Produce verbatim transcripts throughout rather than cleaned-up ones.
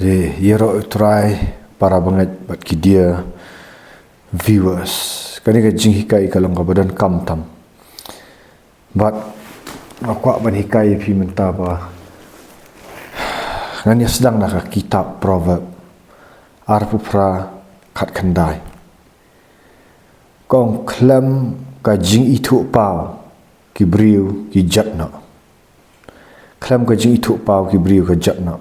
Te ïaroh U Trai, para bangeit bad ki dear viewers. Kane ka jinghikai ka long kaba donkam tam. Bad nga kwah ban hikai ïa phi mynta ba ngan ïa sdang na ka kitab Proverb arphew phra khatkhyndai. Ka ong khlem ka jingithuhpaw ki briew ki jot noh. Khlem ka jingithuhpaw ki briew ka jot noh.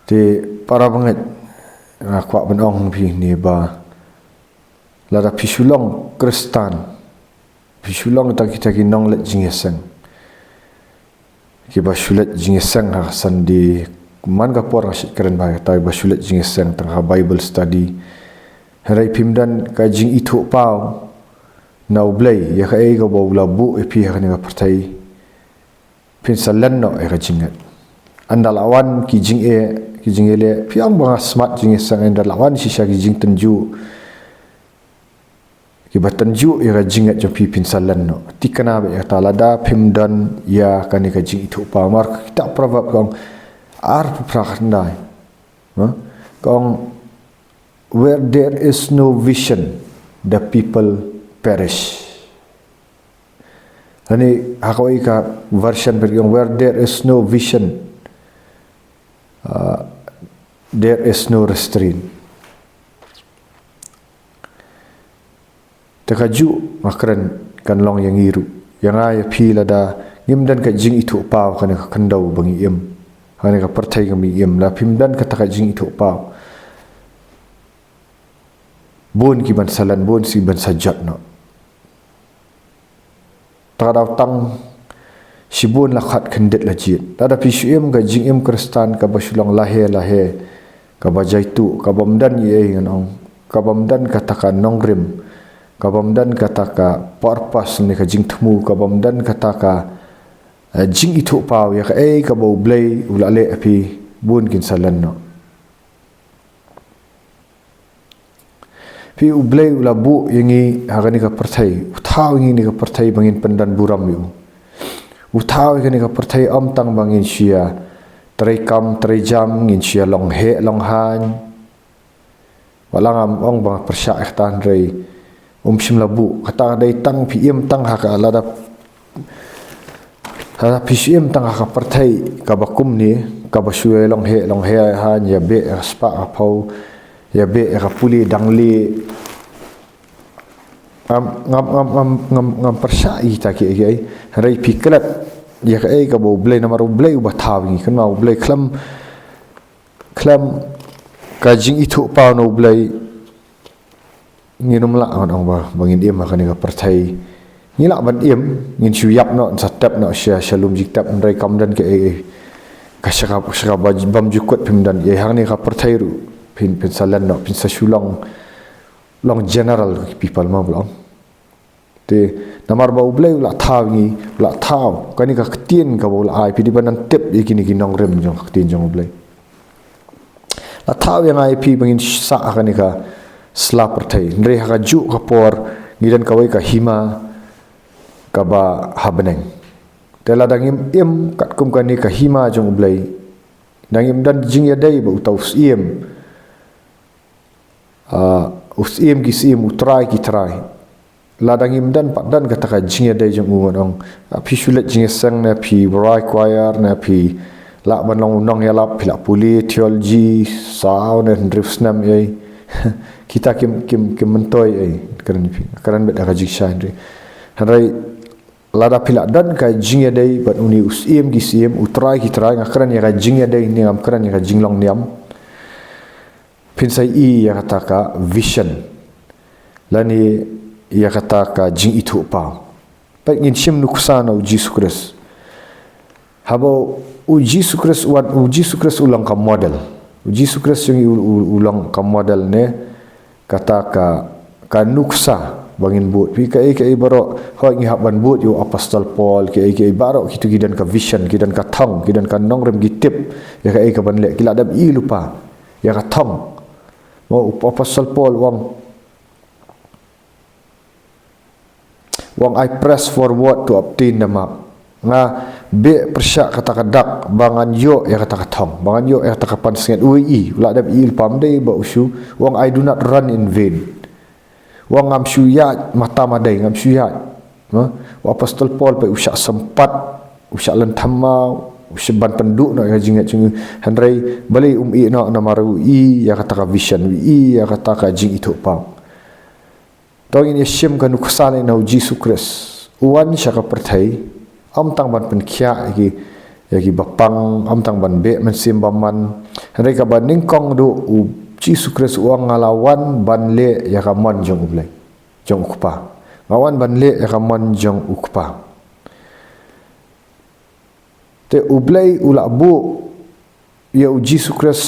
Te para bangeit, nga kwah ban ong phi ne ba lada phi shu long Khristan, phi shu long tang kita ki nongleit jingïaseng, kiba shu leit jingïaseng ha Sunday, man ka por nga shu kren ba kita ba shu leit jingïaseng tang ha Bible study. Hynrei phim don ka jingithuhpaw na U Blei ïa kaei kaba u la buh ïa phi ha kane ka pyrthei, phin sa len noh ïa ka jingngeit. Ynda la wan ki jingeh, ki jingeh leh, phi ong ba nga smat jingïaseng, ynda la wan shisha ki jingtynjuh, kiba tynjuh ïa ka jingngeit jong phi, phin sa len noh. Thikna beit ïa kata, lada phim don ïa kane ka jingithuhpaw. Mar ka kitab Proverb ka ong arphew phra khatkhyndai. Ha? Ka ong, "Where there is no vision, the people perish." Lane ha kawei ka version phi ong, "Where there is no vision, uh, there is no restraint." Te kajuh nga kren kan long ïa ngi ruh, ïa nga ïa phi, lada ngim don ka jingithuhpaw ha kane ka khyndew ba ngi im, ha kane ka pyrthei ba ngi im, la phim don kata ka jingithuhpaw, bun ki ban sa len, bun ki ban sa jot noh. Ta ka daw tang shibun la khot khyndiat la jied. Lada phi shu im ka jingim Khristan kaba shu long lahe lahe, kaba jaituh, kaba ym don ei ei ngan ong, kaba ym don kata ka nongrim, kaba ym don kata ka purpose ne ka jingthmu, kaba ym don kata ka, eh, jingithuhpaw ïa kaei kaba U Blei u la leh ïa phi, bun kin sa len noh. Phi, U Blei u la buh ïa ngi ha kane ka pyrthei, u thaw ïa ngi ha kane ka pyrthei ba ngin pyndon burom ïa u. U thaw ïa ngi ha kane ka pyrthei ym tang ba ngin shu ïa treikam treijam, ngin shu ïa long heh long haiñ. Wat la ngam ong ba nga pyrshah ïa kata, hynrei um shym la buh. Kata ka dei tang phi im tang ha ka, lada, lada phi shu im tang ha ka pyrthei kaba kumne, kaba shu ïa long heh long haiñ, ïa beh ïa ka spah ka phew, ïa beh ïa ka pule dang lieh. Ngam, ngam, ngam, ngam, ngam, ngam pyrshah ïa kita kiei kiei. Hynrei phi klet ïa kaei kaba U Blei, namar U Blei uba thaw ïa ngi, kynmaw, U Blei khlem, khlem ka jingithuhpaw na U Blei, ngin ym lah ngan ong ba, ba ngin im ha kane ka pyrthei. Ngi lah ban im, ngin shu ïap noh, sa tep noh sha, sha lum jingtep, hynrei kam don kaei ei. Ka shaka, shaka ba, bymjukut phim don ei ha kane ka pyrthei ruh, phin, phin sa len noh, phin sa shu long, long general people ma ba long. Te namar ba U Blei u la thaw ïa ngi, u la thaw, kane ka ktien kaba u la ai, phi dei ban nang tip ïa kine ki nongrim jong ka ktien jong U Blei. La thaw ïa nga ïa phi ba ngin sah ha kane ka sla pyrthei. Hynrei ha kajuh ka por ngi don kawei ka hima kaba ha bneng. Te lada ngim im katkum kane ka hima jong U Blei, lada ngim don jingïadei bad uta u Syiem, ah, u Syiem ki syiem, u Trai ki trai, lada ngim don pat don kata ka jingïadei jong u, ngan ong, ah, phi shu leit jingïaseng ne phi rai choir ne phi lah ban long u nongïalap, phi lah pule theology saw ne hynriew snem ei. Kita kim, kim, kim myntoi ei. Kren phi, kren beit da ka jingshai hynrei. Hynrei lada phi lah don ka jingïadei bad une u Syiem ki syiem, u Trai ki trai, nga kren ïa ka jingïadei ne, ngam kren ïa ka jinglong niam. Phin sa ïohi ïa kata ka vision lane ïa kata ka jingithuhpaw. Peit, ngin shim nuksa na U Jisu Khrist. Haba U Jisu Khrist u wan, U Jisu Khrist u long ka model. U Jisu Khrist jong ngi u, u, u long ka model ne kata ka, ka nuksa ba ngin bud. Phi, kaei kaei baroh, hooid, ngi hap ban bud ïa u Apostol Paul, kaei kaei baroh, kito ki don ka vision, ki don ka thong, ki don ka nongrim, ki tip ïa kaei ka ban leh, ki la dep ïohi lypa ïa ka thong. Ma u Apostol Paul u ong, u ong, "I press forward to obtain the mark." Nga beh pyrshah kata ka dak, ba ngan ïoh ïa kata ka thong, ba ngan ïoh ïa kata ka pansngiat. U i, u la dep i lypa, ym dei ba u shu, u ong, "I do not run in vain." U ong, "Ngam shu ïaid matam ma dei, ngam shu ïaid." Ha? U Apostol Paul pat u shah sympat, u shah lynthem, u shah ban pynduh noh ïa ka jingïaid jong u. Hynrei balei um ïeh noh? Namar u i ïa kata ka vision, u i ïa kata ka jingithuhpaw. To ngin ïa shim ka nuksa lei na u Jisu Khrist. U wan sha ka pyrthei, ym tang ban pynkhiah ïa ki, ïa ki bapang, ym tang ban beh mynsiem bymman. Hynrei kaba nyngkong duh u Jisu Khrist u ong, "Nga la wan ban leh ïa ka mon jong U Blei, jong U Kpa. Nga wan ban leh ïa ka mon jong U Kpa." Te U Blei u la buh ïa u Jisu Khrist,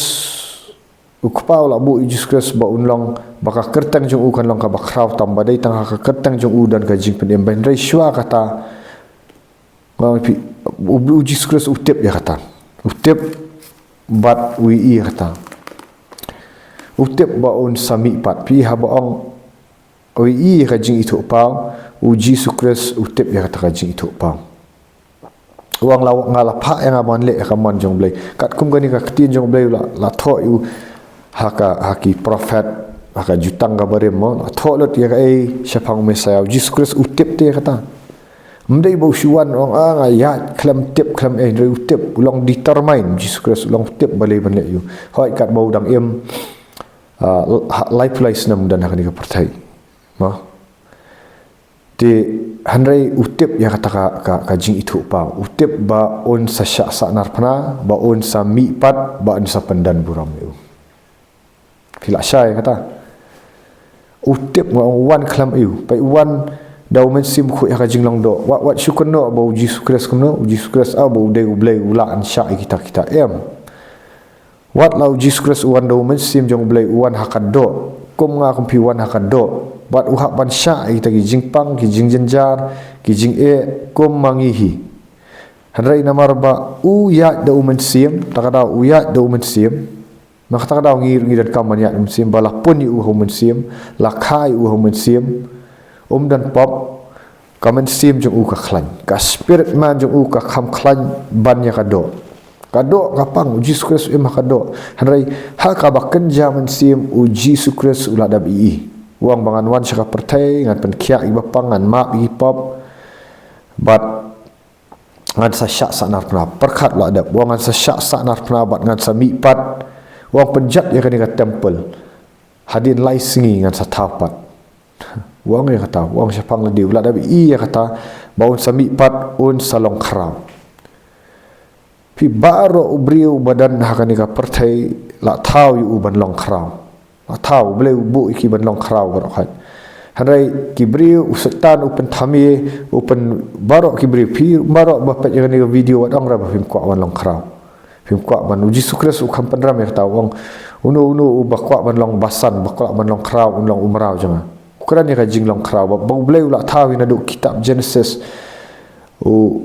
U Kpa u la buh ïa u Jisu Khrist ba un long, ba ka kyrteng jong u kan long kaba khraw tam, ba dei tang ha ka kyrteng jong u don ka jingpynim. Hynrei shuwa kata, nga ong ïa phi, u, u Jisu Khrist u tip ïa kata. U tip bad u i ïa kata. U tip ba un sa mih pat. Phi, haba ong u i ïa ka jingithuhpaw, u Jisu Khrist u tip ïa kata ka jingithuhpaw. U ong, "La, nga la phah ïa nga ban leh ïa ka mon jong U Blei." Katkum kane ka ktien jong U Blei u la, la thoh ïa u ha ka, ha ki prophet, ha ka Jutang kaba rim, mo, la thoh lut ïa kaei shaphang u Messiah. U Jisu Khrist u tip te ïa kata. Ym dei ba u shu wan u ong, "Ah, nga ïaid khlem tip khlem ei," hynrei u tip, u long determine, Jisu Khrist u long u tip balei ban leh ïa u. Hooid, katba u dang im, ah, ha, laiphew lai snem u don ha kane ka pyrthei. Mo? Te hynrei u tip ïa kata ka, ka, ka jingithuhpaw. U tip ba un sa shah sahnarphna, ba un sa mih pat, ba un sa pyndonburom ïa u. Phi lah shai kata. U tip, nga ong, u wan khlem ei u. Peit, u wan da U Mynsiem Bakhuid ha ka jinglong doh. Wat, wat shu kynnoh ba u Jisu Khrist kumno, u Jisu Khrist, ah, ba u dei U Blei u lah ban shah ïa kita, kita, em. Wat la u Jisu Khrist u wan da U Mynsiem jong U Blei, u wan ha ka doh. Kum nga kum phi, u wan ha ka doh. Bad u hap ban shah ïa kita ki jingpang, ki jingjynjar, ki jingeh, kum ma ngi hi. Hynrei namar ba u ïaid da U Mynsiem, ta ka daw u ïaid da U Mynsiem. Na kata ka daw ngi ruh ngi donkam ban ïaid da U Mynsiem, ba la pun ïa u ha U Mynsiem, la kha ïa u ha U Mynsiem, um don pop, ka mynsiem jong u ka khlaiñ, ka spirit man jong u ka kham khlaiñ ban ïa ka doh. Ka doh ka pang, u Jisu Khrist u im ha ka doh. Hynrei ha kaba kynja mynsiem, u Jisu Khrist u la dep ïohi. U ong ba ngan wan sha ka pyrthei, ngan pynkhiah ïa ki bapang, ngan map ïa ki pop. Bad ngan sa shah sahnarphna, pyrkhat u la dep. U ong ngan sa shah sahnarphna bad ngan sa mih pat. U ong pynjot ïa kane ka temple. Hadien lai sngi ngan sa thaw pat. U ong ïa kata, u ong shaphang lade, u la dep ïohi ïa kata, ba un sa mih pat, un sa long khraw. Phi, baroh u briew ba don ha kane ka pyrthei la thaw ïa u ban long khraw. La thaw, U Blei u buh ïa ki ban long khraw baroh khoit. Hynrei ki briew, u Soitan u pynthame, u pyn, baroh ki briew, phi, baroh ba peit ïa kane ka video wat ong re ba phim kwah ban long khraw. Phim kwah ban, u Jisu Khrist u kham pynrem ïa kata, u ong, uno uno uba kwah ban long basan, ba kwah ban long khraw, un long u mraw jong nga. U kren ïa ka jinglong khraw, ba, ba U Blei u la thaw ïa naduh kitab Genesis. U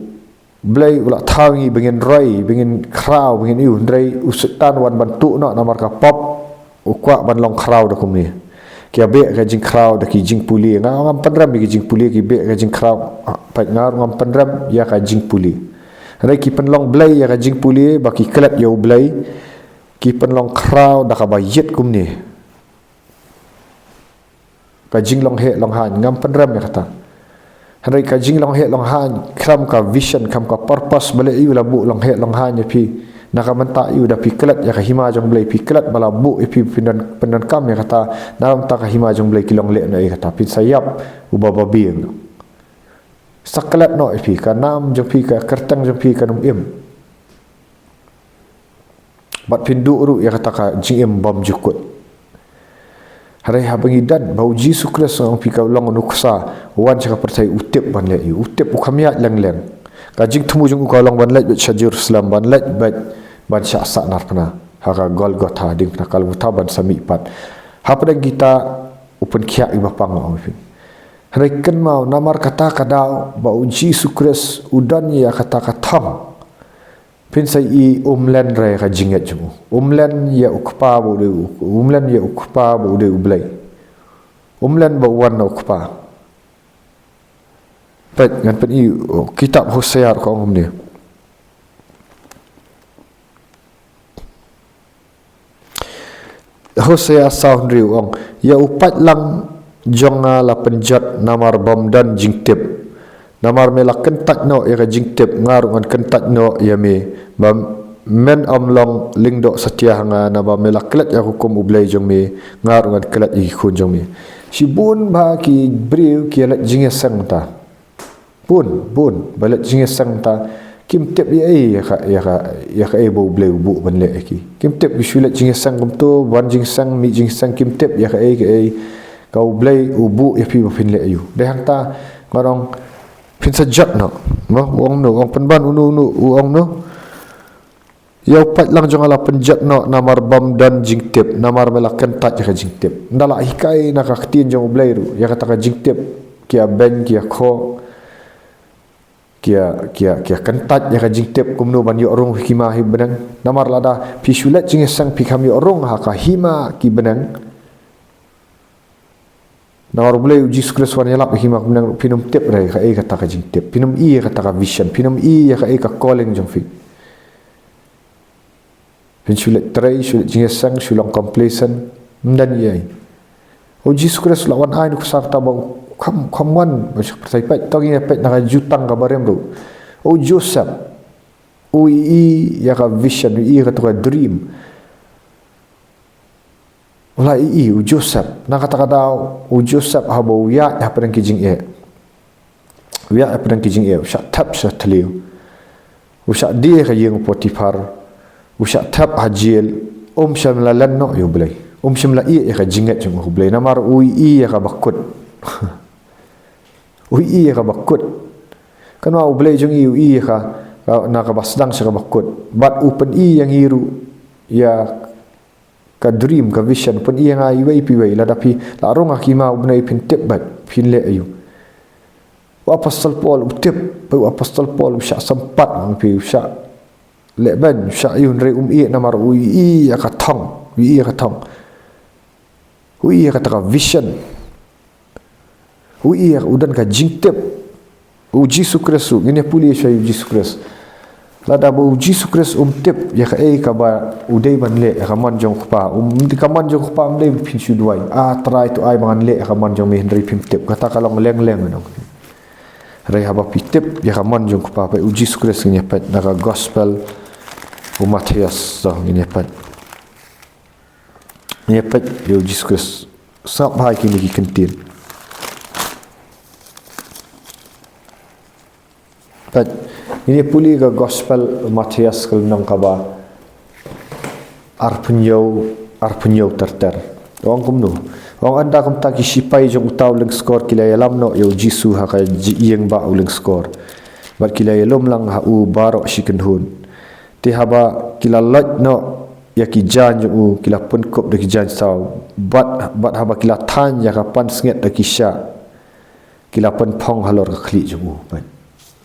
Blei u la thaw ngi ba ngin roi, ba ngin khraw, ba ngin ïoh, hynrei u Soitan wan ban tuh noh namar ka pop, u kwah ban long khraw da kumne. Ki ïa beh ka jingkhraw da ki jingpule. Nga ngam pynrem ïa ki jingpule, ki beh ka jingkhraw. Ah, peit, nga ruh ngam pynrem ïa ka jingpule. Hynrei ki pynlong blei ïa ka jingpule, ba ki klet ïa U Blei, ki pynlong khraw da kaba ïit kumne. Ka jinglong heh long haiñ, ngam pynrem ïa kata. Hynrei ka jinglong heh long haiñ, khlem ka vision, khlem ka purpose, balei u la buh long heh long haiñ ïa phi. Na ka bynta u, da phi klet ïa ka hima jong U Blei, phi klet ba la buh ïa phi, phin don, phin donkam ïa kata, na ka bynta ka hima jong U Blei ki long leh noh ïa kata, phin sa ïap uba babieng. Sa klet noh ïa phi, ka nam jong phi, ka kyrteng jong phi kan ym im. Bad phin duh ruh ïa kata ka jingim bymjukut. Hynrei haba ngi don ba u Jisu Khrist, nga ong ïa phi, ka long u nuksa, u wan sha ka pyrthei, u tip ban leh ïa u, u tip, u kham ïaid leng leng. Ka jingthmu jong u ka long ban leit beit sha Jerusalem, ban leit beit ban shah sahnarphna ha ka Golgotha, diengphna Kalbari, ban sa mih pat. Hapdeng kita u pynkhiah ïa ki bapang, nga ong ïa phi. Hynrei kynmaw, namar kata ka daw ba u Jisu Khrist u don ïa kata ka thong. Phin sa ïohi um len re ka jingngeit jong u. Um len ïa u Kpa ba u dei u, um len ïa u Kpa ba u dei U Blei. Um len ba u wan na u Kpa. Peit, ngan pyni, oh, kitab Hosea ruh ka ong kumne. Hosea saw hynriew ong, ïa u paidlang jong nga la pynjot namar bym don jingtip. Namar me la kyntait noh ïa ka jingtip, nga ruh ngan kyntait noh ïa me. Ba men ym long lyngdoh satia ha nga, naba me la klet ïa ka hukum U Blei jong me, nga ruh ngan klet ïa ki khun jong me. Shibun bha ki briew ki ïa leit jingïaseng mynta. Bun, bun, ba leit jingïaseng mynta. Kim tip ïa ei, ïa ka, ïa ka, ïa kaei ba U Blei u buh ban leh ïa ki. Kim tip, ki shu leit jingïaseng kumto, wan jingïaseng, mih jingïaseng, kim tip ïa kaei, kaei ka U Blei u buh ïa phi ba phin leh ïa u. Dei hangta, nga ong, phin sa jot noh. Mo, u ong no, u ong pynban uno, uno, u ong no. Ïa u paidlang jong nga la pynjot noh namar bym don jingtip, namar me la kyntait ïa ka jingtip. Ynda la hikai na ka ktien jong U Blei ruh, ïa kata ka jingtip, ki ïa beiñ, ki ïa khoh, ki ïa, ki ïa, ki ïa kyntait ïa ka jingtip, kumno ban ïoh rung ha ki hima ki bneng. Namar lada phi shu leit jingïaseng phi kham ïoh rung ha ka hima ki bneng. Namar U Blei, U Jisu Khrist wan ïalap ïa ki hima ki bneng ruh, phin ym tip re kaei kata ka jingtip. Phin ym i ïa kata ka vision. Phin ym i ïa kaei ka calling jong phi. Phin shu leit trei, shu leit jingïaseng, shu long complacent. Ym don ei. U Jisu Khrist u la wan ai nuksa kata ba u kham, kham wan, ba shu pyrthei peit, to ngin ïa peit na ka jutang kaba rim ruh. U Joseph. U i ïa ka vision, u i ïa kato ka dream. U la i, u Joseph. Na kata ka daw, u Joseph haba u ïaid hapdeng ki jingeh. U ïaid hapdeng ki jingeh, u shah thep sha thliew. U shah die ha ka ïing u Potiphar. U shah thep ha jail. Um shym la len noh ïa U Blei. Um shym la ïeh ïa ka jingngeit jong U Blei. Namar u i ïa kaba kut. U i ïa kaba kut. Kynmaw U Blei jong ngi u i ïa ka, ka, na kaba sdang sha kaba kut. Bad u pyni ïa ngi ruh ïa ka dream, ka vision, pyni ïa nga iwei pa iwei, lada phi la rung ha ki hima u bneng phin tip beit, phin leh aïu. U Apostol Paul u tip, peit u Apostol Paul u shah sympat, peit u shah leh beiñ, u shah aïu, hynrei um ïeh namar u i ïa ka thong, u i ïa ka thong. U i ïa kata ka vision. U i ïa, u don ka jingtip. U Jisu Khrist ruh, ngin ïa pule shuwa ïa u Jisu Khrist. Lada ba u Jisu Khrist um tip ïa kaei kaba u dei ban leh ïa ka mon jong u Kpa. Um, ka mon jong u Kpa um dei ba phin shu duwai. Ah Trai, to ai ba ngan leh ïa ka mon jong me, hynrei phim tip. Kata ka long leng leng, nong. Hynrei haba phi tip ïa ka mon jong u Kpa, peit u Jisu Khrist, ngin ïa peit na ka gospel u Mathaios, to ngin ïa peit. Ngin ïa peit ïa u Jisu Khrist. Sngap bha ïa kine ki kyntien. Peit, ngin ïa pule ka gospel Mathaios ka lynnong kaba arphew hynñiew, arphew hynñiew ter ter. U ong kumno? U ong, ynda kumta ki shipai jong uta u lyngskor ki la ïalam noh ïa u Jisu ha ka ji-, ïing bah u lyngskor. Bad ki la ïalum lang ha u baroh shi kynhun. Te haba ki la loit noh ïa ki jaiñ jong u, ki la pynkup da ki jaiñ saw. Bad, bad haba ki la thaiñ ïa ka pansngiat da ki shah, ki la pynphong halor ka khlieh jong u. Peit.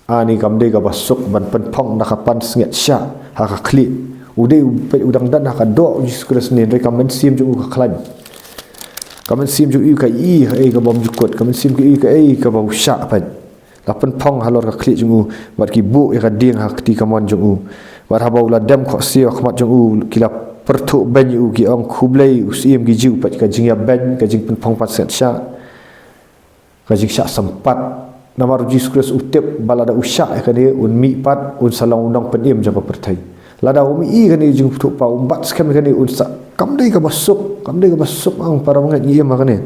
Ani kam dei kaba suk ban pynphong da ka pansngiat shah ha ka khlieh. U dei u, peit, u dang don ha ka doh u Jisu Khrist ne, hynrei ka mynsiem jong u ka khlaiñ. Ka mynsiem jong u ka i kaei ka bym ju kut, ka mynsiem ka i kaei kaba u shah, peit. La pynphong halor ka khlieh jong u, bad ki buh ïa ka dieng ha kti kamon jong u. Bad haba u la dem khohsiew ha khmat jong u, ki la pyrthuh beiñ ïa u, ki ong, Khublei, u Syiem ki Jiw, peit ka jingïabeiñ, ka jingpynphong pansngiat shah, ka jingshah sympat. Namar u Jisu Khrist u tip ba lada u shah ïa kane, un mih pat, un sa long u nongpynim jong ka pyrthei. Lada um i kane ka jingpyrthuh paw, um bat skhem ïa kane, un sa, kam dei kaba suk, kam dei kaba suk, ong para bangeit, ngi im ha kane.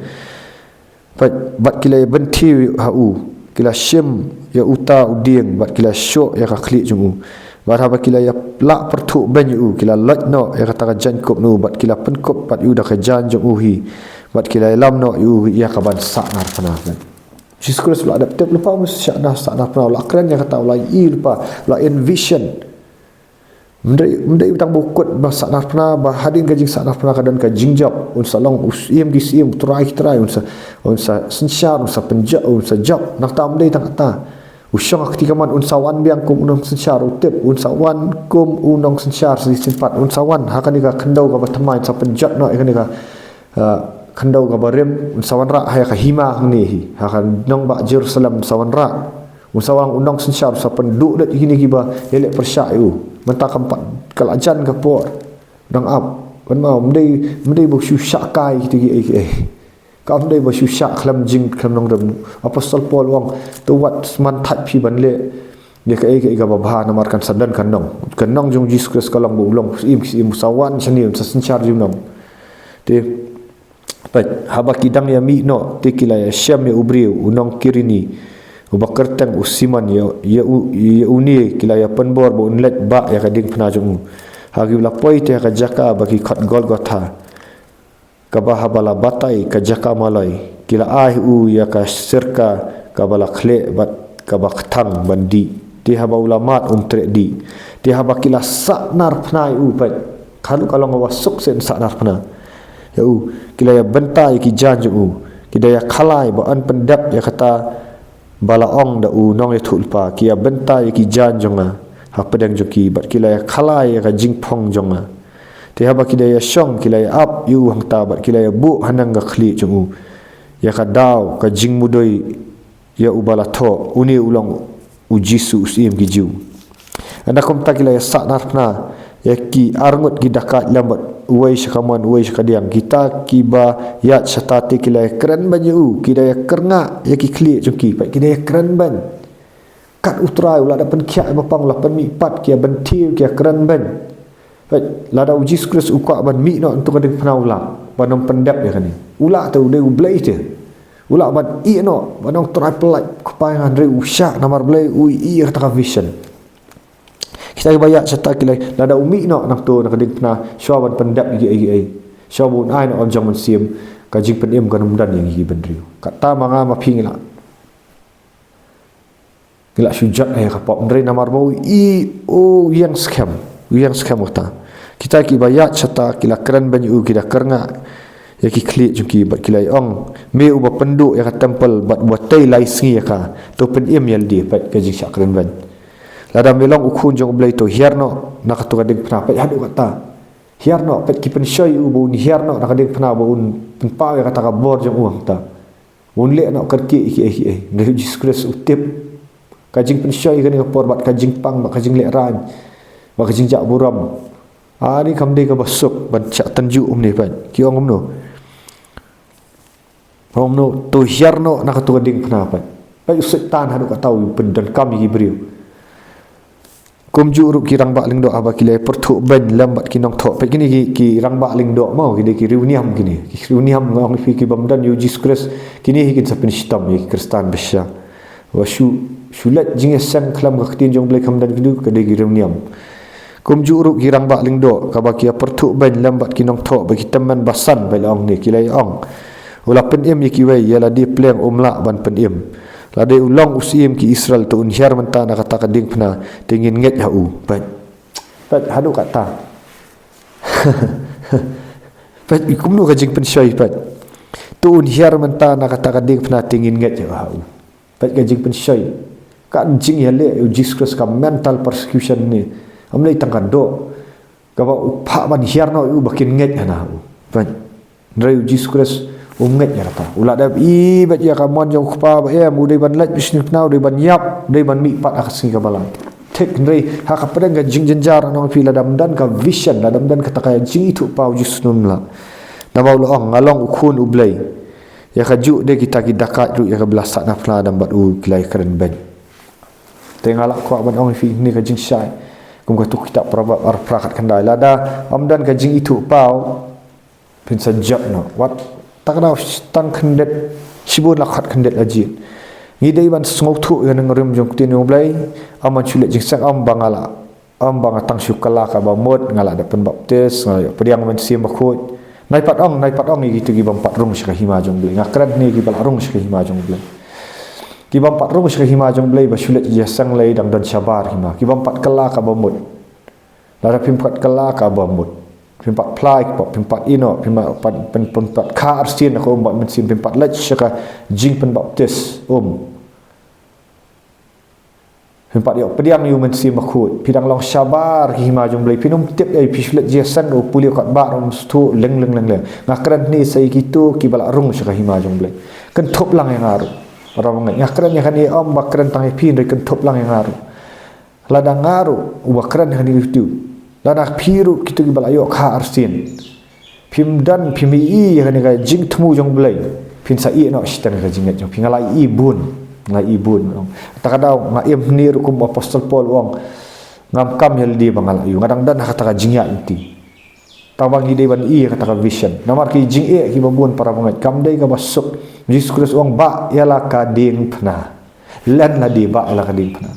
Bad, bad ki la ïa bynthiew ha u, ki la shim ïa uta u dieng, bad ki la shoh ïa ka khlieh jong u. Bad haba ki la ïa lah pyrthuh beiñ ïa u, ki la loit noh ïa kata ka jaiñkup jong u, bad ki la pynkup pat ïa u da ka jaiñ jong u hi, bad ki la ïalam noh ïa u ïa ka ban sahnarphna. Jisu Khrist u la dep tip lypa um shah na sahnarphna, u la kren ïa kata, u la ïohi lypa, u la envision. Ym dei, ym dei tang ba u kut ban sahnarphna, ba hadien ka jingsahnarphna ka don ka jingjop. Un sa long u Syiem ki syiem, u Trai ki trai, un sa, un sa synshar, un sa pynjop, un sa jop. Nangta ym dei tang kata. U shong ha kti kamon, un sa wan biang kum u nongsynshar, u tip, un sa wan kum u nongsynshar shi sympat, un sa wan ha kane ka khyndew kaba thymmai, un sa pynjot noh ïa kane ka, ah, khyndew kaba rim, un sa wanrah ha ïa ka hima hangne hi, ha ka nongbah Jerusalem, un sa wanrah. Ngi sa wan u nongsynshar, sa pynduh leit ïa kine kiba ïaleh pyrshah ïa u. Mynta kam pat, ka la jan ka por. Nang ap. Kan ma, ym dei, ym dei ba shu shah kai kita kiei kiei. Kam dei ba shu shah khlem jing, khlem nongrim. Apostol Paul u ong, to wat man thait phi ban leh ïa kaei kaei kaba bha, namar kan sa don ka nong. Ka nong jong u Jisu Khrist ka long ba u long u Syiem ki syiem, u sa wan shane, u sa synshar junom. Te, peit, haba ki dang ïa mih noh, te ki la ïa shem ïa u briew, u nong Kirini, uba kyrteng u Simon, ïa, ïa u, ïa une ki la ïa pynbor ba un leit bah ïa ka diengphna jong u. Ha ki la poi te ha ka jaka ba ki khot Golgotha, kaba haba la batai ka jaka maloi, ki la ai u ïa ka sirka kaba la khleh bad kaba kthang ban dih. Te haba u la mad um treh dih. Te haba ki la sahnarphna ïa u, peit. Ka long, ka long kaba suk sien sahnarphna ïa u. Ki la ïa bynta ïa ki jaiñ jong u. Ki da ïa khalai ba yn pyndep ïa kata ba la ong da u nongïathuhlypa, ki ïa bynta ïa ki jaiñ jong nga hapdeng jong ki, bad ki la ïa khalai ïa ka jingphong jong nga. Te haba ki da ïa shong, ki la ïa ap ïa u hangta, bad ki la ïa buh haneng ka khlieh jong u ïa ka daw ka jingmudui ïa uba la thoh, une u long u Jisu u Syiem ki Jiw. Ynda kumta ki la ïa sahnarphna ïa ki arngut ki dakait lem bad uwei sha kamon uwei sha kadiang. Kita kiba ïaid shata te ki la ïa kren beiñ ïa u, ki da ïa kyrngah ïa ki khlieh jong ki, peit, ki da ïa kren beiñ. Kat u Trai u la da pynkhiah ïa ba pang, u la pynmihpat, ki ïa bynthiew, ki ïa kren beiñ. Peit, lada u Jisu Khrist u kwah ban mih noh na katu ka diengphna, u lah ban ym pyndep ïa kane. U lah te, u dei u Blei te. U lah ban ïeh noh, ban ong, Trai, pyllait, Kpa, ïa nga, hynrei u shah, namar Blei u ïeh ïa kata ka vision. Kita kiba ïaid shata ki la, lada u mih noh na katu, na ka diengphna, shuwa ban pyndep ïa kiei kiei, shuwa ban ai noh ka jong mynsiem, ka jingpynim kan ym don ïa ngi ki bynriew. Kata ma nga ma phi ngi lah, ngi lah shu jot ïa ka pop, hynrei namar ba u ï, u ïeng skhem, u ïeng skhem kata. Kita kiba ïaid shata ki la kren beiñ ïa u, ki da kyrngah ïa ki khlieh jong ki, bad ki la ïa ong, me uba pynduh ïa ka templ bad uba tei lai sngi ïa ka, to pynim ïa lade, peit ka jingshah kren beiñ. Lada me long u Khun jong u Blei, to hiar noh na katu ka diengphna, peit, haduh katta. Hiar noh, peit, ki pynshoi ïa u ba un hiar noh na ka diengphna, ba un pynpaw ïa kata ka bor jong u hangta. Un leh noh kyrkieh ïa kiei kiei. Hynrei u Jisu Khrist u tip ka jingpynshoi kane ka por bad ka jingpang bad ka jinglehrain bad ka jingjah burom. Ani kam dei kaba suk ban shah tynjuh kumne, peit. Ki ong kumno? Ong kumno? To hiar noh na katu ka diengphna, peit. Peit u Soitan haduh katta u pyndonkam ïa ki briew. Kumjuh ruh ki rangbah lyngdoh haba ki la pyrthuh beiñ lem bad ki nongthoh. Peit kine ki, ki rangbah lyngdoh mo, ki dei ki riewniam kine. Ki riewniam, nga ong ïa phi, ki bym don ïa u Jisu Khrist, kine hi kin sa pynshitom ïa ki Khristan bishar. Ba shu, shu leit jingïaseng khlem ka ktien jong u Blei, kam don kito, ki dei ki riewniam. Kumjuh ruh ki rangbah lyngdoh, kaba ki ïa pyrthuh beiñ lem bad ki nongthoh, ba ki tymmen basan, ba la ong ne, ki la ïa ong, u la pynim ïa kiwei, ïa lade pleng um lah ban pynim. Lada u long u Syiem ki Israel, to un hiar mynta na kata ka diengphna, te ngin ngeit ha u. Peit. Peit, haduh katta. Peit, kumno ka jingpynshoi, peit. To un hiar mynta na kata ka diengphna, te ngin ngeit ha u. Peit ka jingpynshoi. Ka jingïaleh ïa u Jisu Khrist, ka mental persecution ne. Kam dei tang ka doh. Kaba u phah ban hiar noh ïa u ba kin ngeit ha u. Peit. Hynrei u Jisu Khrist um ngeit ïa kata. U la dep ïeit bad ïa ka mon jong u Kpa ba em, u dei ban leit bishni tnau, u dei ban ïap, u dei ban mihpat ha ka sngi kaba lai. Thik, hynrei ha ka pdeng ka jingjynjar, nga ong ïa phi, lada ym don ka vision, lada ym don kata ka jingithuhpaw, u Jisu um lah. Namar u la ong, nga long u Khun u Blei. Ïa kajuh de kita ki dakait ruh, ïa kaba la sahnarphna lem bad u, ki la ïa kren beiñ. Te nga la kwah ban ong ïa phi ne ka jingshai. Kum katto kitab Proverb arphew phra khatkhyndai, lada ym don ka jingithuhpaw, phin sa jot noh. Wat ta ka daw tang khyndiat, shibun la khatkhyndiat la jied. Ngi dei ban sngewthuh ïa ka nongrim jong ka ktien jong u Blei. Ym ban shu leh jingseng, ym ba nga la, ym ba nga tang shu kylla kaba mut, nga la dep pynbaptis, nga la ïoh pdiang Mynsiem Bakhuid. Nai pat ong, nai pat ong ïa kito ki bym pat rung sha ka hima jong u Blei. Nga kren ne kiba la rung sha ka hima jong u Blei. Ki bym pat rung sha ka hima jong u Blei, ba shu leit ïaseng lei, dang don shabar hima. Ki bym pat kylla kaba mut. Lada phim pat kylla kaba mut, phim pat phla ïa ki pop, phim pat ïehnoh, phim pat, phim, phim pat kha arsien na ka um bad mynsiem, phim pat leit sha ka jingpynbaptis um, phim pat ïoh pdiang ïa u Mynsiem Bakhuid, phi dang long shabar ha ka hima jong u Blei, phin ym tip ei, phi shu leit ïaseng, u pule u katba ruh um sngewthuh, leng leng leng leng. Nga kren ne sa ïa kito kiba la rung sha ka hima jong u Blei. Kynthup lang ïa nga ruh. Para bangeit, nga kren ïa kane ym ba kren tang ïa phi, hynrei kynthup lang ïa nga ruh. Lada nga ruh uba kren ïa kane ka video, lada phi ruh kito kiba la ïoh kha arsien, phim don, phim ïohi ïa kane ka jingthmu jong U Blei, phin sa ïeh noh shiteng ïa ka jingngeit jong phi. Nga la ïohi bun, nga la ïohi bun. Kata ka daw nga im hangne ruh kum u Apostol Paul u ong, ngam kam ïa lade ba nga la ïoh, nga dang don ha kata ka jingïaid lynti. Tang ba ngi dei ban ïohi ïa kata ka vision. Namar ki jingeh kiba bun, para bangeit, kam dei kaba suk. Jisu Khrist u ong, bah ïa la ka diengphna. Len lade, bah ïa la ka diengphna.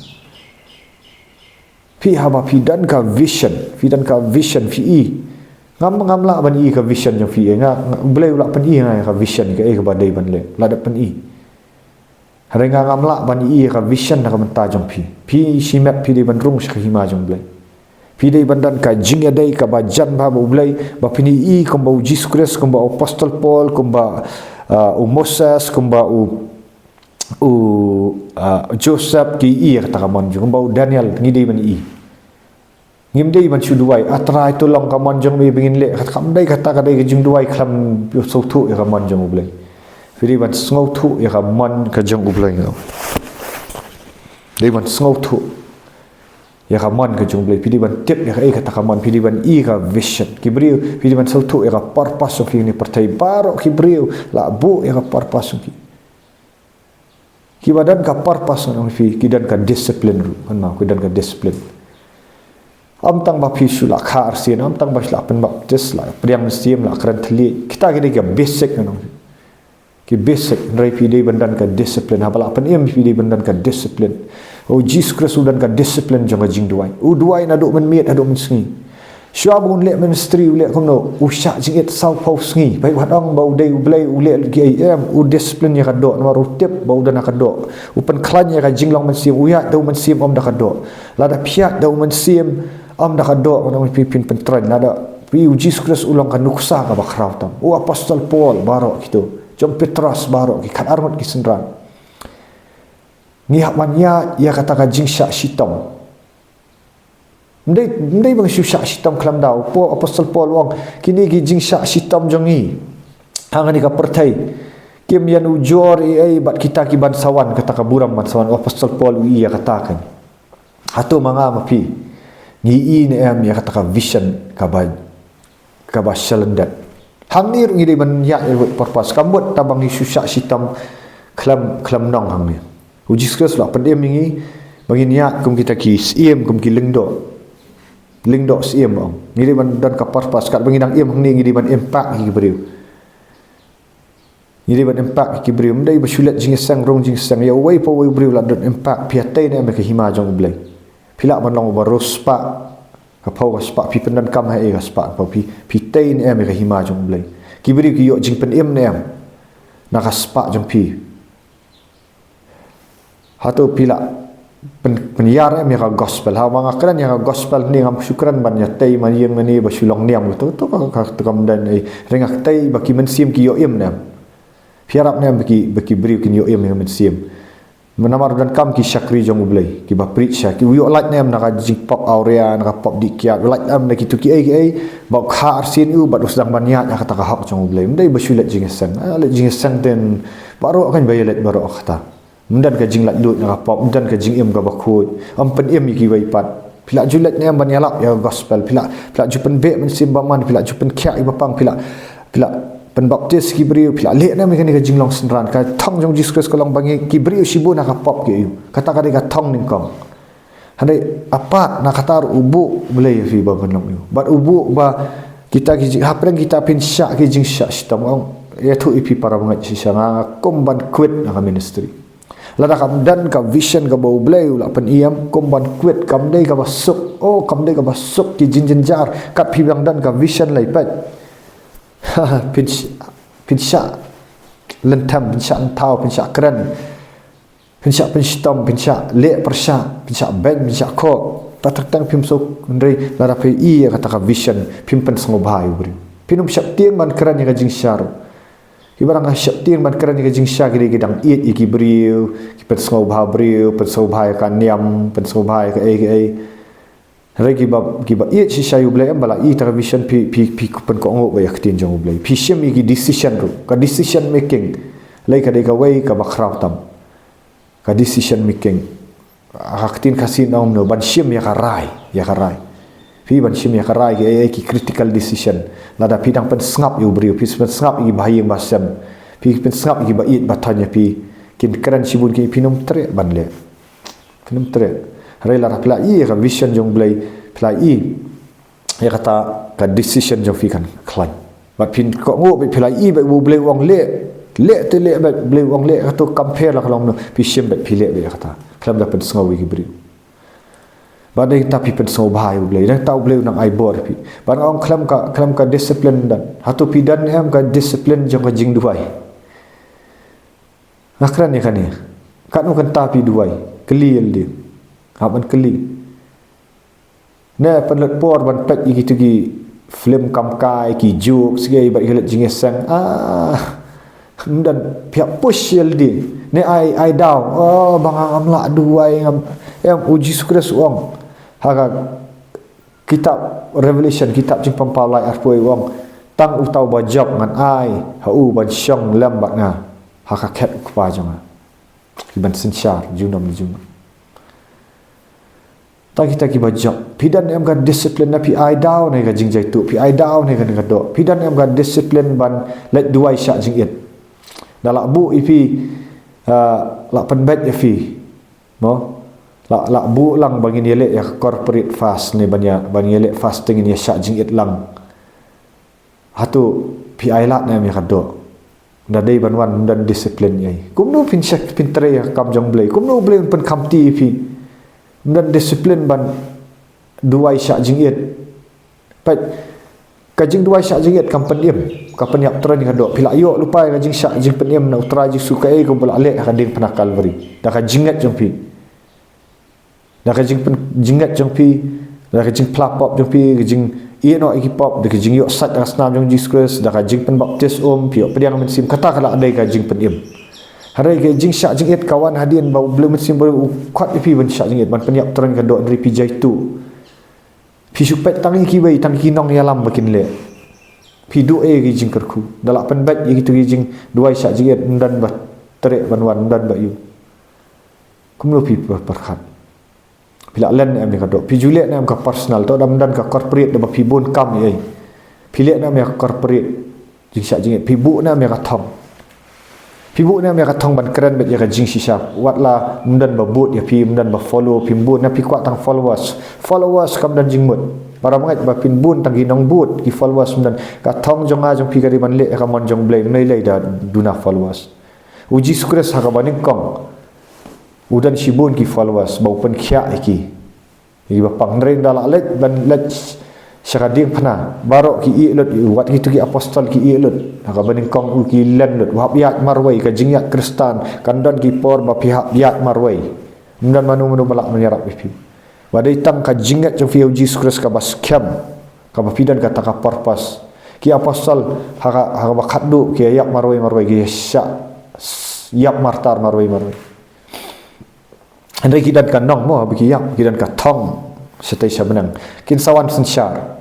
Phi, haba phi don ka vision, phi don ka vision, phi ïohi. Ngam, ngam lah ban ïohi ka vision jong phi, eh. Nga, nga, U Blei u lah pyn-i ïa nga ïa ka vision, kaei kaba dei ban leh, u lah da pyn-i. Hynrei nga ngam lah ban ïohi ïa ka vision na ka bynta jong phi. Phi shimet phi dei ban rung sha ka hima jong U Blei. Phi dei ban don ka jingïadei kaba jan bha bad U Blei, ba phin ïohi kumba u Jisu Khrist, kumba u Apostol Paul, kumba, ah, u Moses, kumba u, u, ah, Joseph, ki ïohi ïa kata ka mon jong, kumba u Daniel, ngi dei ban ïohi. Ngim dei ban shu duwai, A Trai, to long ka mon jong me ba ngin leh. Kata kam dei, kata ka dei ka jingduwai khlem sngewthuh ïa ka mon jong U Blei. Phi dei ban sngewthuh ïa ka mon ka jong U Blei, no. Dei ban sngewthuh ïa ka mon ka jong U Blei. Phi dei ban tip ïa kaei kata ka mon, phi dei ban ïohi ka vision. Ki briew, phi dei ban sngewthuh ïa ka purpose jong phi ha kane ka pyrthei. Baroh ki briew la buh ïa ka purpose jong ki. Kiba don ka purpose ngan ong ïa phi, ki don ka discipline ruh, kynmaw, ki don ka discipline. Ym tang ba phi shu la kha arsien, ym tang ba shu la pynbaptis, la pdiang mynsiem, la kren thylliej, kita ki dei ka basic ngan ong ïa phi. Ki basic, hynrei phi dei ban don ka discipline, haba la pynim phi dei ban don ka discipline. U Jisu Khrist u don ka discipline jong ka jingduwai. U duwai naduh mynmiet haduh mynsngi. Shuwa ba un leh ministry u leh kumno, u shah jingit sawphew sngi. Bad wat ong ba u dei U Blei u leh lut kiei, em, u discipline ïa ka doh, namar u tip ba u don ha ka doh. U pynkhlaiñ ïa ka jinglong mynsiem, u ïaid da u Mynsiem, ym da ka doh. Lada phi ïaid da u Mynsiem, ym da ka doh, ngan ong ïa phi, phin pyntrei. Lada phi, u Jisu Khrist u long ka nuksa kaba khraw tam. U Apostol Paul baroh kito, Jan, Petros baroh, ki khatar ngut ki synran. Ngi hap ban ïaid ïa kata ka jingshah shitom. Ym dei, ym dei ba ngi shu shah shitom khlem daw. Paul, Apostol Paul u ong, kine ki jingshah shitom jong ngi ha kane ka pyrthei kim ïanujor ei ei bad kita ki ban sa wan, kata ka burom ban sa wan. U Apostol Paul u ïohi ïa kata kan. Hato ma nga ma phi ngi ïohi ne em ïa kata ka vision kaba kaba sha lyndet. Hangne ruh ngi dei ban ïaid ïa ka purpose. Kam mut tang ba ngi shu shah shitom khlem, khlem nong hangne. U Jisu Khrist u la pynim ïa ngi ba ngin ïaid kum kita ki syiem, kum ki lyngdoh. Lyngdoh syiem, ong. Ngi dei ban don ka purpose, katba ngi dang im hangne ngi dei ban impact ïa ki briew. Ngi dei ban impact ïa ki briew. Ym dei ba shu leit jingïaseng, rung jingïaseng. Ïa uwei pa uwei u briew la don impact. Phi ïatei ne em ïa ka hima jong U Blei? Phi lah ban long uba riewspah, ka phew ka spah, phi pyndonkam ha ei ka spah, ka phew, phi, phi tei ne em ïa ka hima jong U Blei? Ki briew ki ïoh jingpynim ne em na ka spah jong phi? Hato phi lah pyn, pynïar ne em ïa ka gospel? Haba nga kren ïa ka gospel hangne ngam shu kren ban ïatei man ïing mane ba shu long niam, to, to, ka, ka, to kam don ei. Hynrei nga tei ba ki mynsiem ki ïoh im ne em. Phi ïarap ne em ba ki, ba ki briew kin ïoh im ïa ka mynsiem? Namar u donkam ki shakri jong U Blei kiba preach sha ki. U ïoh lait ne em na ka jingpop awria, na ka pop dih kiad? U lait ne em na kito kiei kiei ba u kha arsien ïa u bad u sdang ban ïaid ïa kata ka hok jong U Blei? Ym dei ba shu leit jingïaseng. Ah, leit jingïaseng te baroh kan ba ïaleit baroh kata. Ym don ka jinglaitluid na ka pop, ym don ka jingim kaba khuid, ym pynim ïa kiwei pat. Phi lah ju leit ne em ban ïalap ïa ka gospel? Phi lah, phi lah ju pynbeh mynsiem bymman? Phi lah ju pynkhiah ïa ba pang? Phi lah, phi lah pynbaptis ki briew? Phi lah leh ne em ïa kane ka jinglong synran? Ka thong jong Jisu Khrist ka long ba ngi, ki briew shibun ha ka pop ki ïoh. Kata ka dei ka thong nyngkong. Hynrei apart na kata ruh u buh Blei ïa phi ba phin long ïa u. Bad u buh ba kita ki jing, hapdeng kita phin shah ki jingshah shitom, ong. Ïathuh ïa phi para bangeit shisha, nga kum ban quit na ka ministry. Lada kam don ka vision kaba U Blei u la pynim, kum ban quit. Kam dei kaba suk. Oh, kam dei kaba suk ki jingjynjar. Kat phi ba dang don ka vision lei, peit. Phin sh-, phin shah lynthem, phin shah lynthaw, phin shah kren, phin shah pynshitom, phin shah leh pyrshah, phin shah beiñ, phin shah khoh. Kata teng phim suk, hynrei lada phi ïohi ïa kata ka vision, phim pynsngewbha ïa u briew. Phin ym sheptieng ban kren ïa ka jingshisha ruh. Kiba dang sheptieng ban kren ïa ka jingshisha ki dei ki dang ïeit ïa ki briew, ki pynsngewbha briew, pynsngewbha ïa ka niam, pynsngewbha ïa kaei kaei. Hynrei kiba, kiba ïeit shisha ïa U Blei, em ba la ïohi ïa kata ka vision, phi, phi, phi pynkohnguh bha ïa ka ktien jong U Blei. Phi shim ïa ki decision ruh. Ka decision making, lei ka dei kawei kaba khraw tam. Ka decision making. Ka ktien Khasi ngi ong kumno, ban shim ïa ka rai, ïa ka rai. Phi ban shim ïa ka rai, ki, ki critical decision. Lada phi dang pynsngap ïa u briew, phi pynsngap ïa ki bahaïing bahasem, phi pynsngap ïa ki ba ïeit ba thaiñ ïa phi, kin kren shibun ki, phin ym treh ban leh. Phin ym treh. Hynrei lada phi la ïohi ïa ka vision jong u Blei, phi la ïohi ïa kata, ka decision jong phi kan khlaiñ. Bad phin kohnguh bad phi la ïohi bad u Blei u ong leh. Leh te leh bad u Blei u ong leh, kato kam pher la ka long kumno, phi shim bad phi leh bad ïa kata. Khlem da pynsngew ïa ki briew. Bad dei ta phi pynsngew bha ïa u Blei. Dei ta u Blei u nang ai bor phi. Bad nga ong khlem ka, khlem ka discipline don. Hato phi don em ka discipline jong ka jingduwai? Nga kren ïa kane. Katno kynta phi duwai? Kylli ïalade. Hap ban kylli. Ne pynlut por ban peit ïa kito ki film kam kai, ki joke, sngewbha bad ki leit jingïaseng. Ah, ym don, phi hap push ïalade. Ne ai, ai daw. Oh, ba nga ngam lah duwai, ngam, em, u Jisu Khrist u ong. Ha ka kitab Revelation, kitab Jingpynpaw lai arphew u ong. Tang uta uba jop ngan ai ha u ban shong lem bad nga ha ka khet u Kpa jong nga. Ki ban synshar junom junom. Tang kita kiba jop. Phi don em ka discipline na phi ai daw na ka jingjaituh, phi ai daw na ka, na ka doh. Phi don em ka discipline ban leit duwai shah jingit. Da lah buh ïa phi, ah, lah pynbeit ïa phi. Mo? Lah, lah buh lang ba ngin ïaleh ïa ka corporate fast ne ban ïa, ban ïaleh fasting, ngin ïa shah jingit lang. Hato phi ailad ne em ïa ka doh? Da dei ban wan ym don discipline ïa. Kumno phin shah, phin trei ïa ka kam jong u Blei? Kumno u Blei un pynkhamti ïa phi? Ym don discipline ban duwai shah jingit. Peit, ka jingduwai shah jingit kam pynim, ka pynïap tren ïa ka doh. Phi la ïoh lypa ïa ka jingshah jingpynim na u Trai Jisu, kaei kaba u la leh ha ka diengphna Kalbari. Da ka jingngeit jong phi. Da ka jingpyn-, jingngeit jong phi, da ka jingphla pop jong phi, ka jingïeh noh ïa ki pop, da ka jingïoh sait ha ka snam jong u Jisu Khrist, da ka jingbaptis um, phi ïoh pdiang Mynsiem, kata ka la dei ka jingpynim. Hynrei ka jingshah jingit ka wan hadien ba u Blei Mynsiem Barim u khot ïa phi ban shah jingit, ban pynïap tren ïa ka doh, hynrei phi jaituh. Phi shu peit tang ïa kiwei, tang ki nongïalam ba kin leh. Phi duh ei ki jingkyrkhu. Da lah pynbeit ïa kito ki jingduwai shah jingit, ym don ba treh ban wan, ym don ba ïoh. Kumno phi pyrkhat? Phi la len ne em ïa ka doh? Phi ju leh ne em ka personal? To da ym don ka corporate da ba phi bun kam ïa ei. Phi leh ne em ïa ka corporate? Jingshah jingit. Phi buh ne em ïa ka thong? Phi buh ne em ïa ka thong ban kren beit ïa ka jingshisha? Wat la ym don ba bud ïa phi, ym don ba follow, phim bun ne phi kwah tang followers. Followers kam don jingmut. Para bangeit ba phin bun tang ki nongbud, ki followers ym don. Ka thong jong nga jong phi ka dei ban leh ïa ka mon jong u Blei, ym lei lei da duna followers. U Jisu Khrist ha kaba nyngkong u don shibun ki followers ba u pynkhiah ïa ki. Ïa kiba pang, hynrei ynda la leit ban leit sha ka diengphna, baroh ki ïeh lut ïa u, wat kito ki apostol ki ïeh lut. Ha kaba nyngkong u ki len lut, u hap ïaid marwei. Ka jingïaid Khristan kan don ki por ba phi hap ïaid marwei. Ym don mano mano ba lah ban ïarap ïa phi. Ba dei tang ka jingngeit jong phi ïa u Jisu Khrist kaba skhem, kaba phi don kata ka purpose. Ki apostol ha ka, ha kaba khatduh ki ïap marwei marwei, ki shah ïap martyr marwei marwei. Hynrei ki don ka nong mo, haba ki ïap, ki don ka thong shatei sha bneng. Kin sa wan synshar.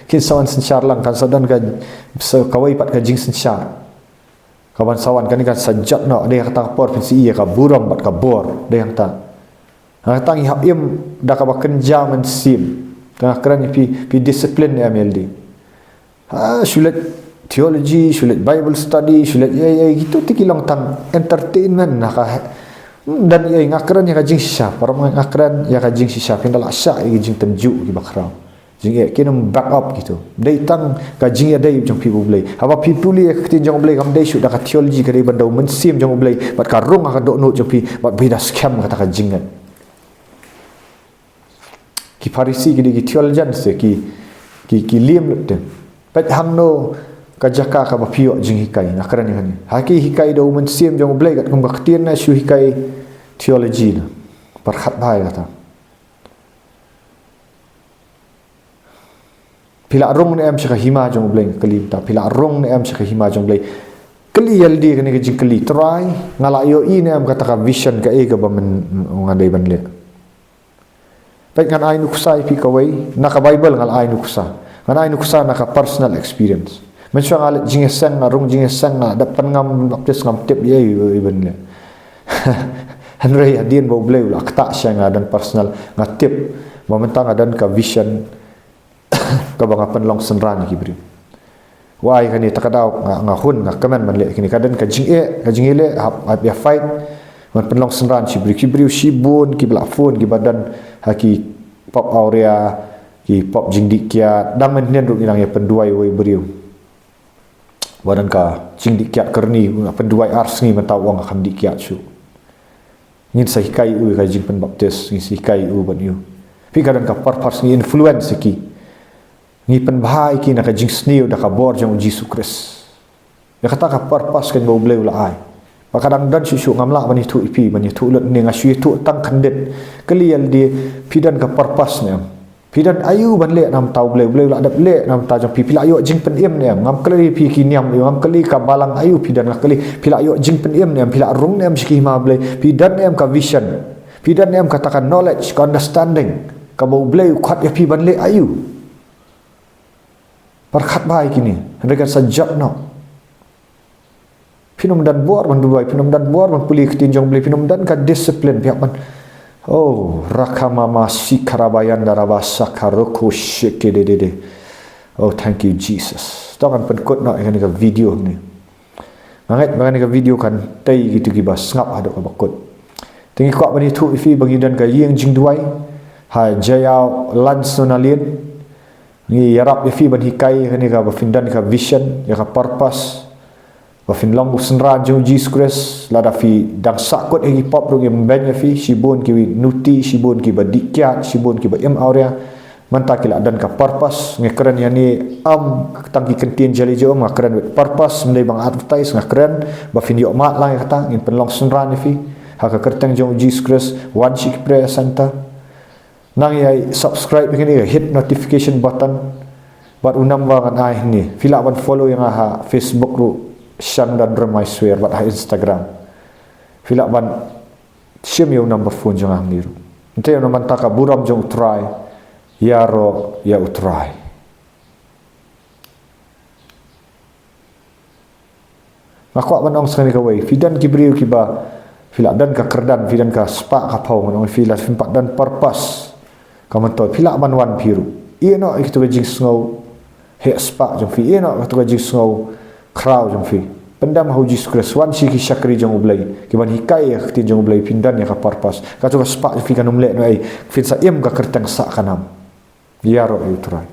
Kin sa wan synshar lang, kan sa don ka, sa kawei pat ka jingsynshar. Kaban sa wan, kane kan sa jot noh, dei kata ka por phin sa ïoh ïa ka burom bad ka bor, dei hangta. Hangta ngi hap im da kaba kynja mynsiem. Te nga kren ïa phi, phi discipline ne em ïalade? Ha, shu leit theology, shu leit Bible study, shu leit ei ei, kito te ki long tang entertainment, na ka, hmm, don ei ei. Nga kren ïa ka jingshisha, para bangeit, nga kren ïa ka jingshisha, phin da lah shah ïa ki jingtynjuh kiba khraw. Jingeh kin ym back up kito. Dei tang ka jingïadei jong phi bad u Blei. Haba phi pule ïa ka ktien jong u Blei, kam dei shuh da ka theology, ka dei ban da u Mynsiem jong u Blei bad ka rung ha ka dohnud jong phi, bad phi da skhem kata ka jingngeit. Ki Pharisi ki dei ki theologians te, ki, ki, ki liem lut te. Peit hangno ka jaka kaba phi ïoh jinghikai, nga kren ïa kane. Ha ki hikai da u Mynsiem jong u Blei katkum ka ktien, ne shu hikai theology ne? Pyrkhat bha ïa kata. Phi la rung ne em sha ka hima jong u Blei, nga kylli mynta, phi la rung ne em sha ka hima jong u Blei? Kylli ïalade kane ka jingkylli, Trai, nga la ïohi ne em kata ka vision, kaei kaba men, nga dei ban leh? Peit, ngan ai nuksa ïa phi kawei, na ka Bible nga la ai nuksa. Ngan ai nuksa na ka personal experience. Mynshuwa nga leit jingïaseng, nga rung jingïaseng, nga dep pynngam baptis, ngam tip ei ei ban leh. Hynrei hadien ba U Blei u la ktah sha nga don personal, nga tip ba mynta nga don ka vision kaba nga pynlong synran ïa ki briew. Wai kane ta ka daw nga, nga hun, nga kmen ban leh kine, ka don ka jingeh, ka jingeh leh hap, hap ïa fight ban pynlong synran shi briew, ki briew shibun kiba la phone, kiba don ha ki pop awria, ki pop jingdih kiad, dang mynhynnin ruh ngi dang ïa pynduwai uwei u briew. Ba don ka jingdih kiad kyrni, pynduwai ar sngi mynta u ong kam dih kiad shuh. Ngin sa hikai u ka jingpynbaptis, ngin sa hikai u ban ïoh. Phi ka don ka purpose, ngi influence ïa ki. Ngi pynbha ïa ki na ka jingsniew da ka bor jong U Jisu Khrist. Ïa kata ka purpose kan ba U Blei u la ai. Ba ka dang don shuh shuh, ngam lah ban ïathuh ïa phi, ban ïathuh lut ne, nga shu ïathuh tang khyndiat. Kylli ïa lade, phi don ka purpose ne em? Phi don aïu ban leh na ka bynta U Blei, U Blei u la dep leh na ka bynta jong phi, phi la ïoh jingpynim ne em? Ngam kylli phi ki niam, ngam kylli ka balang aïu phi don, nga kylli phi la ïoh jingpynim ne em, phi la rung ne em sha ki hima Blei, phi don ne em ka vision, phi don ne em kata ka knowledge, ka understanding, kaba U Blei u khot ïa phi ban leh aïu. Pyrkhat bha ïa kine, hynrei kan sa jot noh. Phin ym don bor ban duwai, phin ym don bor ban pule ktien jong U Blei, phin ym don ka discipline, phi hap ban. Oh, rakamama sikarabayanda rabasaka roko sheke de de de. Oh, thank you, Jesus. To ngan pynkut noh ïa kane ka video hangne. Nga ngeit ba kane ka video kan tei ïa kito kiba sngap haduh kaba kut. Te ngi kwah ban ïathuh ïa phi ba ngi don ka ïing jingduwai ha Jaïaw Lansonalane. Ngi ïarap ïa phi ban hikai ïa kane kaba phin don ka vision, ïa ka purpose, ba phin long u synran jong U Jisu Khrist. Lada phi dang sahkut ïa ki pop ruh, ngim beiñ ïa phi. Shibun ki nuti, shibun kiba dih kiad, shibun kiba im awria. Mynta ki la don ka purpose. Nga kren ïa ne, ym tang ki kyntien jali jong, nga kren with purpose, ym dei ba nga advertise, nga kren ba phin ïoh mad lang ïa kata. Ngin pynlong synran ïa phi ha ka kyrteng jong U Jisu Khrist. Wan sha ki prayer center. Nang ïa subscribe ïa kane, hit notification button. Bad u number ngan ai hangne. Phi lah ban follow ïa nga ha Facebook ruh, Shandan Remaiswer, bad ha Instagram. Phi lah ban shim ïa u number phone jong nga hangne ruh. Te ïa u number, mynta ka burom jong U Trai, ïaroh ïa U Trai. Nga kwah ban ong sa kane kawei, phi don ki briew kiba, phi la don ka kyrdan, phi don ka spah ka phew, ngan ong phi, la phim pat don purpose. Ka myntoi, phi lah ban wan phi ruh. Ïeh noh ïa kito ka jingsngew heh spah jong phi, ïeh noh ïa kito ka jingsngew khraw jong phi. Pyndam ha U Jisu Khrist, wan sha ki shakri jong U Blei, kiban hikai ïa ka ktien jong U Blei, phin don ïa ka purpose. Kato ka spah jong phi kan ym leh noh ei, phin sa im ka kyrteng sah ka nam. Ïaroh ïa U Trai.